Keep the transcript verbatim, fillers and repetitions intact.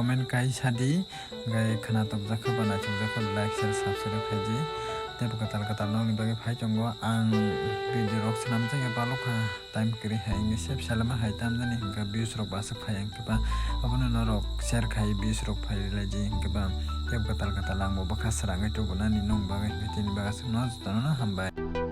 Comment kai sadi, hwnkhe khwna topjak kha ba naithokjak kha, like, share, subscribe khaidi. Tei bo kwtal kwtal nokni bagwi phai tongo. Ang video rok swnam jagwi balokha, time kwrwi hai wngwi sep selama hai tamjani hwnkhe views rok bo aswk phai ang khe ba. Abono norok share khai views rok phai rwlaidi hwnkhe ba. Tei bo kwtal kwtal ang bo bwkha srangwi tubunani nwng bagwi, tini bagwi aswk no jotono no hambai.